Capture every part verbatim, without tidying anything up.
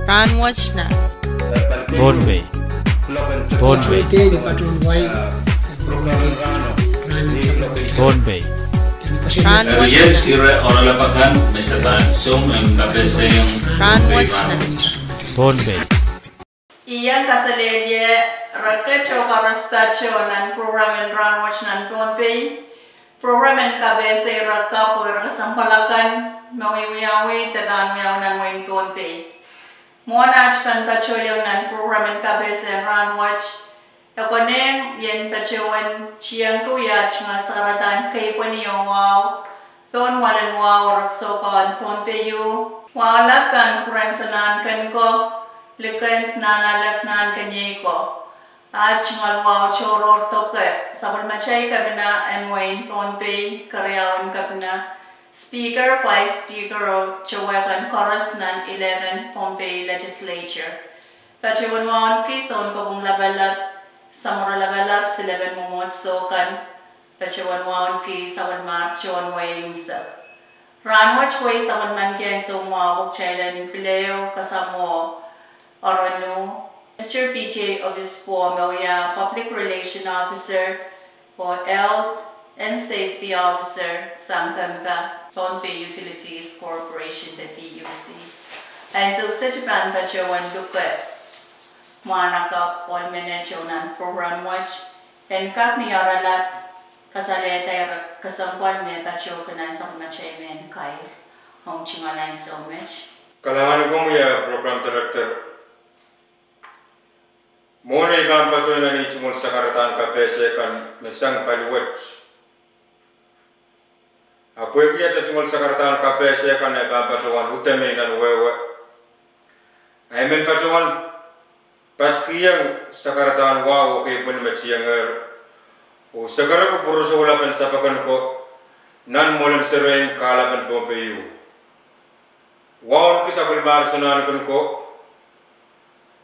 Rahnwet nan Pohnpei. Pohnpei. Pohnpei. Rahnwet nan Pohnpei. Iang kaselehlie reket oh koaros patoh nan program en Rahnwet nan Pohnpei. Program en kapehse ire kapw oh ire kesempwal akan me wiawi de pahn wiawi nan wehin Pohnpei. Mwohn aht pahn patohiong nan program en kapehse en rahnwet, e konehng ien patohwan tiengki wiahte sakaradahn keipweni oh wahu pohn mwoalen wahu oh rek soukaun Pohnpei. Wahu lap pahn kuren sanahnken ko, likend, nahnalek, nahnkeniei ko. Aht tungoal wahu tohrohr doke sapwellimatail kepina en wehin Pohnpei, keriaun kepina, Speaker, Vice Speaker oh towe kan koaros nan eleven Pohnpei Legislature. Patohwan wauneki Sounkopwung Lapalap, Samworo Lapalap, silepen mwomwohdiso kan. Patohwan wauneki sapwellimatail wehi unsek. Rahnwet wehi sapwellimaniki ansou mwahu pwe kitail en pil ehu kasamwo Oronu, Mister P J Obispo me wia Public Relation Officer oh Health and Safety Officer sang Kempa, Pohnpei Utilities Corporation de P U C. Ansou kiset I pahn patohwan luke mwahnakapw ohl menet oh nan program wet, en kak ni oaralap kasalehda ire kesempwal me patohki nan sapwellimatail mehn kair ong tungoal ansou met. Kalahngan komwi, eh, Program Director. Mwohn ei pahn patoh nan ei tungoal sakaradahn kapehse kan me sang pali wet, a pwehki ata tungoal sakaradahn kapehse kan e pahn patohwan uhdahn mie nan wehwe, I men patohwan patkihong sakaradahn wahu oh keipweni me tiengehr oh sekereki pwurosou lapen sapwellimen ko nan mwoalen serein kahlapen Pohnpei. Wauneki sapwellimatail sanahnken ko,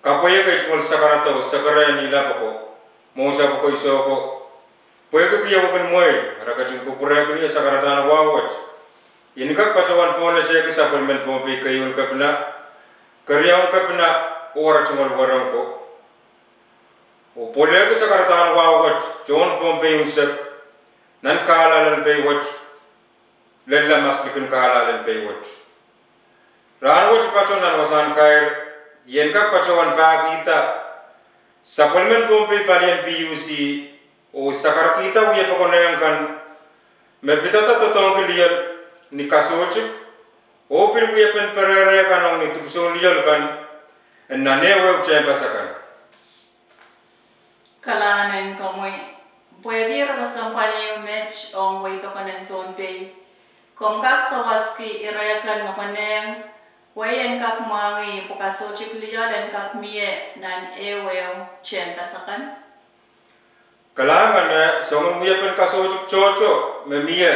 kapweiek ei tungoal sakarada oh sekerehn ilap ko, mwohn sapwoko iso ko, pwehki kihwekin mwehi, re ketin kupwurehkin ie sakaradahn wahu wet, I en kak patohwan pohnese ki sapwellimen Pohnpei keieun kepina, keriaun kepina, oh ire tungoal wereng ko, oh pwelehki sakaradahn wahu wet tohn Pohnpei unsek, nan kahlahl en Pohnpei wet, lella maslikin kahlahl en Pohnpei wet. Rahnwet patoh nan wasahn kair, I en kak patohwan pahkihda sapwellimen Pohnpei palien P U C, oh sakaradahn wiepe konehng kan me pidada doadoahngki lioal ni kasohtik, oh pil wiepen perehre kan ong ni dipwisoun lioal kan, en nan ehuehu tehnpas akan. Kalahngan en komwi, pwehki ire kesempwal ehu met ong wehi pokon en Pohnpei, komw kak sawaski ire kan me konehng, wehi en kak mwahngih pwe kasohtik lioal en kak mie nan ehuehu tehnpas akan. Kalahngan, eh, soangen wiepen kasohtik tohto me mie,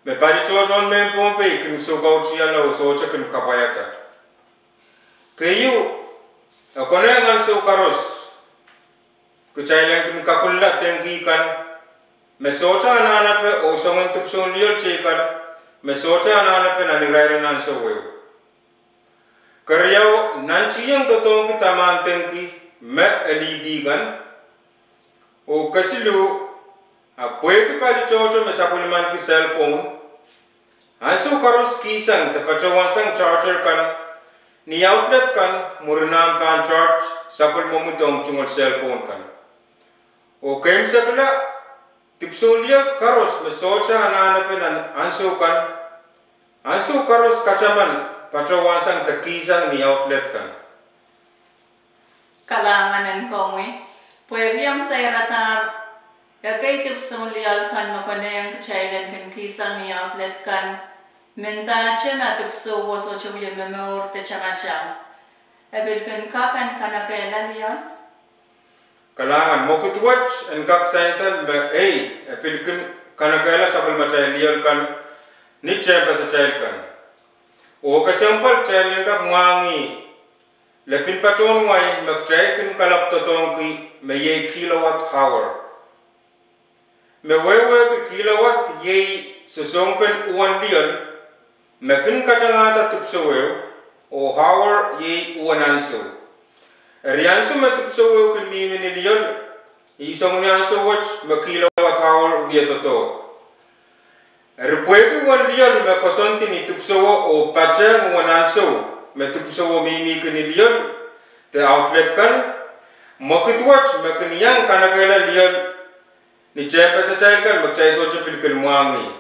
me pali tohtohn mehn Pohnpei kin soukautihla oh sohte kin kapwaiada. Keieu, e konehng ansou koaros kitail en kin kapwungala dengki kan, me sohte anahnepe oh soangen dipwisoun lioal teikan, me sohte anahnepe nan irair en ansou ehu. Keriau, nantihong doadoahngki dahme dengki me e lihdi kan, oh kesiluh, a pwehki pali tohto me sapwellimaniki cell phone, ansou koaros kihsang de patohwansang charger kan ni outlet kan, mwurin ahmw pahn charge sapwellimomwi dohng tungoal cell phone kan. Oh keimwsekla, dipwisoun lioal koaros me sohte anahnepe nan ansou kan, ansou koaros kataman patohwansang de kihsang ni outlet kan. Kalahngan en komwi, pwehki omw sairadahr ekei dipwisoun lioal kan me konehng kitail en kin kihsang ni outlet kan, mendahte ma dipwisou wet sohte wie momour de tangatang, e pil kin kak en kanekehla lioal? Kalahngan, mwekid wet en kak sansal me ei e pil kin kanekehla sapwellimatail lioal kan ni tehnpasatail kan. Oh kesempwal kitail en kak mwahngih lepin patohwan wai me kitail kin kalap doadoahngki me iei kilowatt hour. Me wehwehki kilowatt iei sosohngpen uwen lioal me kin katangahda dipwisou ehu, oh hour iei uwen ansou. Eri ansou me dipwisou ehu kin mihmi ni lioal, ih soangen ansou wet me kilowatt hour wie doadoahk. Eri pwehki uwen lioal me koasoandi ni dipwisou oh patehng uwen ansou me dipwisou mihmihki ni lioal, de outlet kan, mwekid wet me kin iang kanekehla lioal ni tehnpasatail kan me kitail sohte pil kin mwahngih.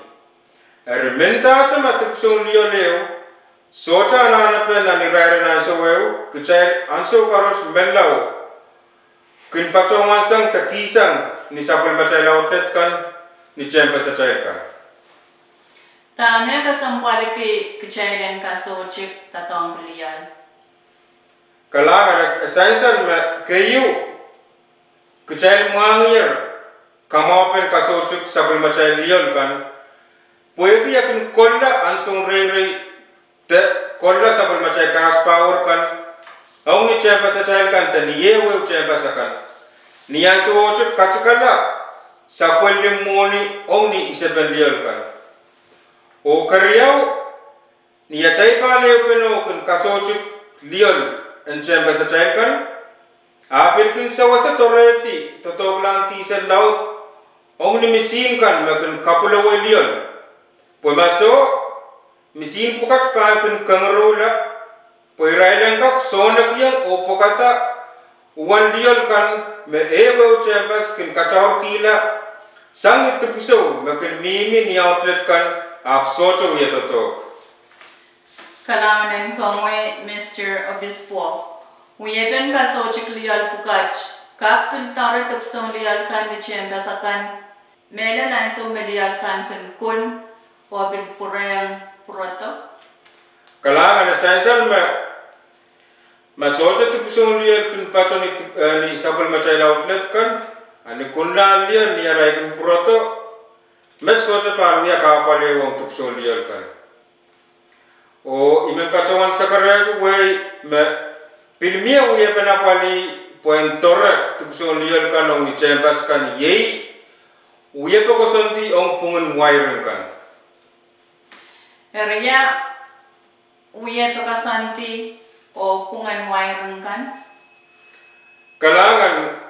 Eri mendahte ma dipwisoun lioal ehu sohte anahnepe nan irairen ansou ehu, kitail ansou koaros menlau kin patohwansang de kihsang ni sapwellimatail outlet kan, ni tehnpasatail kan. Dahme kesempwalki kitail en kasohtik doadoahngki lioal? Kalahngan. E sansal me keieu, kitail mwahngiher kamwahupen kasohtik sapwellimatail lioal kan, pwehki e kin kolla ansoun reirei de kolla sapwellimatail gas power kan ong ni tehnpasatail kan de ni ehuehu tehnpas akan, ni ansowohte katikala sapwellime mwohni ong ni isepen lioal kan. Oh keriau, ni atail pahn ehupene kin kasohtik lioal en tehnpasatail kan, a pil kin sewese doarehdi doadoahklahn dihsel laud ong ni misihn kan me kin kapwulowei lioal. Pwe ma soh, misihn pwukat pahn kin kengeroula, pwe irail en kak sohnekiong oh pwokada uwen lioal kan me ehuehu tehnpas kin kataurkihla sang ni dipwisou me kin mihmi ni outlet kan, ahpw sohte wie doadoahk. Kalahngan en komwi, Mister Obispo. Wiepen kasohtik lioal pwukat kak pil doare dipwisoun lioal kan ni tehnpas akan, mehlel ansou me lioal kan kin kun oh pil pwurehng pwurodo? Kalahngan. E sansal me ma sohte dipwisoun lioal kin pato ni, eh, ni sapwellimatail outlet kan, a ni kunlahn lioal ni arail kin pwurodo, met sohte pahn wia kahpwal ehu ong dipwisoun lioal kan. Oh I men patohwan sakarehki wehi me pil mie wiepen apwalih pwehn doare dipwisoun lioal kan ong ni tehnpas kan, iei wiepe koasoandi ong pwungen wiring kan. Eri ia wiepe koasoandi oh pwungen wiring kan? Kalahngan.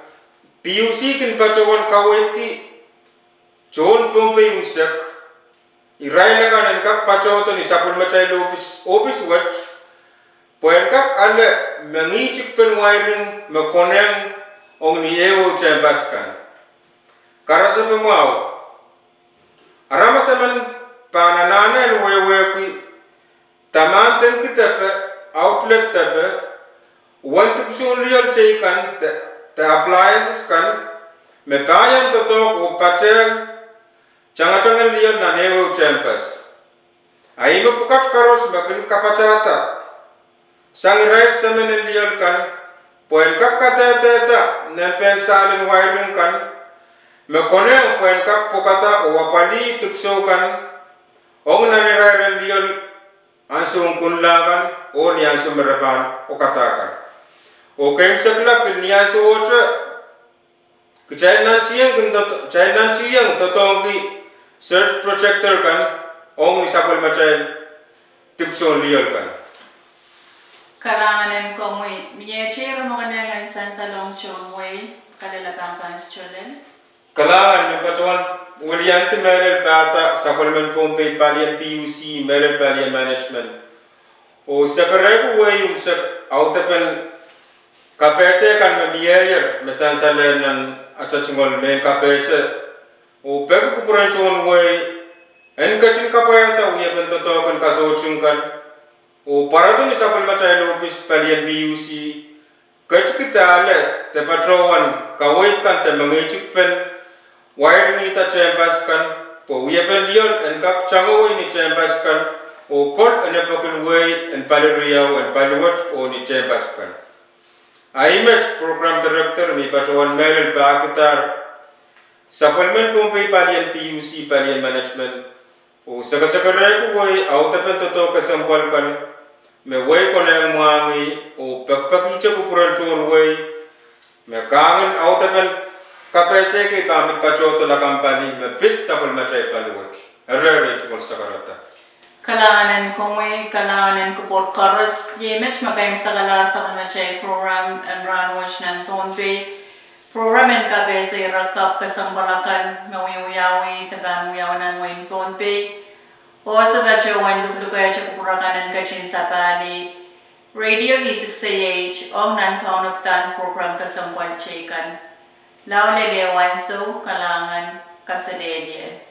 PUC kin patohwan kaweidki tohn Pohnpei unsek, irail akan en kak patohdo ni sapwellimatail ohpis, ohpis wet, pwe en kak ale mengihtikpen wiring me konehng ong ni ehuehu tehnpas kan. Karasepe mwahu, aramas emen pahn anahne en wehwehki dahme denkki depe, outlet depe, uwen dipwisoun lioal teikan de, de appliances kan, me pahn iang doadoahk oh patehng tangatangen lioal nan ehuehu tehnpas. A ihme pwukat koaros me kin kapatahda sang irail semen en lioal kan, pwe en kak kadehdehda nempehn sahl en wiring kan, me konehng pwe en kak pwokada oh apwalih dipwisou kan ong nan irairen lioal ansoun kunlahn kan oh ni ansou me re pahn okada kan. Oh keimwseklap pil ni ansowohte kitail nantihong kin doad-, kitail nantihong doadoahngki surge protector kan ong ni sapwellimatail dipwisoun lioal kan. Kalahngan en komwi. Miehte ire me konehng en sansal ong tohn wehi, kalelapak kan solahr. Kalahngan. I men patohwan weliandi mehlel pahda sapwellimen Pohnpei palien PUC, mehlel palien management, oh sakarehki wehi unsek audepen kapehse kan me mieier me sansalehr nan ata tungoal mehn kapehse, oh peki kupwuren tohn wehi en ketin kapwaiada wiepen doadoahk en kasohting kan, oh pwarodo ni sapwellimatail ohpis palien PUC, ketikihda ale de patohwan kaweid kan de mengihtikpen wiringihda tehnpas kan, pwe wiepen lioal en kak tangowei ni tehnpas kan, oh kol en epwekin wehi en pali riau, en pali wet oh ni tehnpas kan. A I met program director me I patohwan mehlel pahkihdahr sapwellimen Pohnpei palien PUC, palien management, oh sakasakarehki wehi audepen doadoahk kesempwal kan, me wehi konehng mwahngih, oh pekipekihte kupwuren tohn wehi, me kahngen audepen kapehse kei pahn pid patohdo lakapw pali me pid sapwellimatail pali wet. Eri, eri tungoal sakarada. Kalahngan en komwi, kalahngan en kupwur koaros. Iei met me kaimwisekalahr sapwellimatail program en rahnwet nan Pohnpei. Program en kapehse ire kapw kesempwal akan me wiewiawi de pahn wiawi nan wehin Pohnpei. Oh se patohwan luklukehte kupwur akan en ketin sapahl radio V six A H ong nan kaunopadahn program kesempwal teikan. Lao lel ehu ansou, kalahngan, kaselehlie.